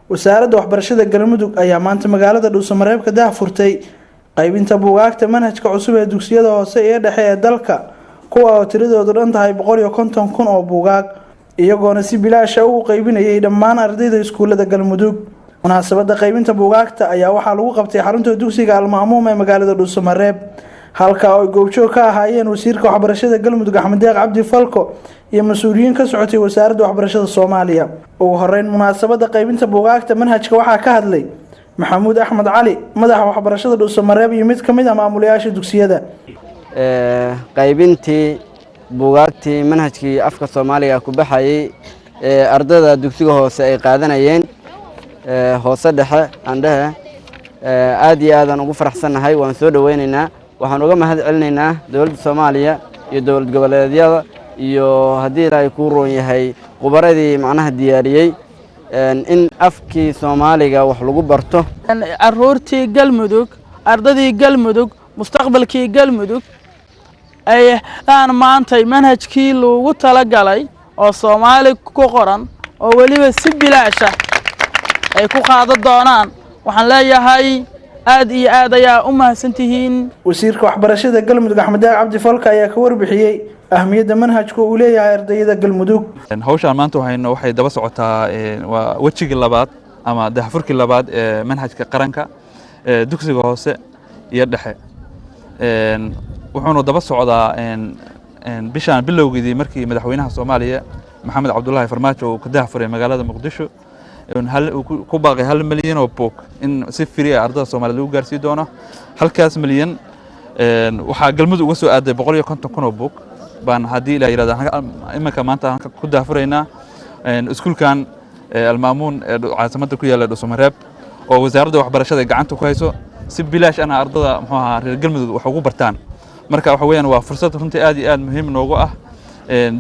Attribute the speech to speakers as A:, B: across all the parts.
A: Wasaaradda Waxbarashada Galmudug ayaa maanta magaalada Dhuusamareeb ka daahfurtay qaybinta buugaagta manhajka cusub ee dugsiyada hoose iyo dhexe ee dalka, kuwa oo tiradoodu dhan tahay 150,000 oo buugaag, iyagoona si bilaasha ugu qaybinayay dhammaan ardayda iskuulada Galmudug. Munaasabadda qaybinta buugaagta ayaa waxaa lagu qabtay xarunta dugsiga Almaamuum ee magaalada Dhuusamareeb, halka oo ay goobjoog ka ahaayeen wasiirka waxbarashada Galmudug Axmed Deeq Cabdi Falko iyo mas-uuliyiin ka socotay Wasaaradda Waxbarashada Soomaaliya. Ugu horeyn, munaasabadda qaybinta buugaagta manhajka waxaa ka hadlay Maxamuud Axmed Cali, madaxa waxbarashada Dhuusamareeb iyo mid ka mid ah maamulayaasha dugsiyada.
B: Qaybintii buugaagtii manhajkii afka Soomaaliga ku baxayey ee ardayda dugsiga hoose ay qaadanayeen, hoose dhexe aandhehe, aad iyo aadaan ugu faraxsannahay. Waan soo dhoweynaynaa. Waxaan uga mahad celinaynaa dowladda Soomaaliya iyo dowlad goboleedyada iyo haddii Ilaahay kuu roon yahay khubaradii macnaha diyaariyey in afkii Soomaaliga wax lagu barto.
C: Caruurtii Galmudug, ardadii Galmudug, mustaqbalkii Galmudug ay aan maantay manhajkii loogu talagalay oo Soomaali ku qoran oo weliba si bilaasha ay ku qaadan doonaan, waxaan leeyahay aad iyo aad ayaa u mahadsantihiin.
A: Wasiirka waxbarashada Galmudug Axmed Deeq Cabdi Falka ayaa ka warbixiyey ahmiyadda manhajku uu leeyahay ardayda Galmudug.
D: Hawshaan maanta waxaynu waxay daba socotaa waa wejigii labaad ama daahfurkii labaad ee manhajka qaranka ee dugsiga hoose iyo dhexe. Wuxuuna daba socdaa bishaan bilowgeedii markii madaxweynaha Soomaaliya Maxamed Cabdulaahi Farmaajo uu ka daahfuray magaalada Muqdisho, ku baaqay 1 milyan oo buug in si free ah ardada Soomaaliyeed lagu gaarsii doono. Halkaas milyan waxaa Galmudug uga soo aaday 150,000 oo buug baan haddii Ilaa yirahda iminka maanta aan ku daahfuraynaa iskuulkan Almaamuun ee caasimadda ku yaalla Dhuusamareeb oo Wasaaradda Waxbarashada ay gacanta ku hayso, si bilaash ana ardada muxuu ahaa reer Galmudug wax ugu bartaan. Marka waxa weeyaan waa fursad runtii aad iyo aad muhiim noogu ah.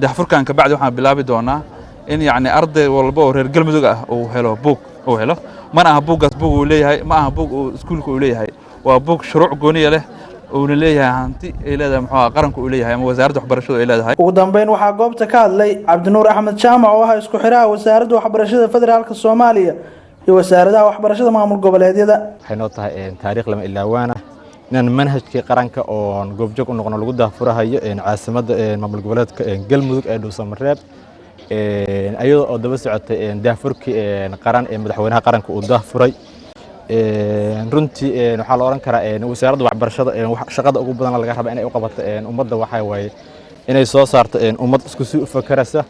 D: Daahfurkan kabacdi waxaan bilaabi doonaa in yacni arday walba oo reer Galmudug ah uu helo buug uu helo. Mana aha buuggaas buug uu leeyahay, ma aha buug uu iskuulka uu leeyahay, waa buug shuruuc gooniya leh uuna leeyahay, hanti ay leedahay muxuu ahaa qaranku uu leeyahay ama Wasaaradda Waxbarashadu ay leedahay.
A: Ugu dambeyn, waxaa goobta ka hadlay Cabdinuur Axmed Jaamac oo ah isku xiraha Wasaaradda Waxbarashada Federaalka Soomaaliya iyo wasaaradaha waxbarashada maamul goboleedyada.
E: Waxay noo tahay taariikh lama ilaawaana inaan manhajkii qaranka oon goobjoog u noqono lagu daahfurahayo caasimadda maamul goboleedka Galmudug ee Dhuusamareeb, iyadoo oo daba socotay daahfurkii qaran ee madaxweynaha qaranka uu daahfuray. Runtii waxaa la odhan karaa Wasaaradda Waxbarashada shaqada ugu badan laga raba inay u qabato ummadda waxaa waaye inay soo saarto ummad isku si u fakaraysa.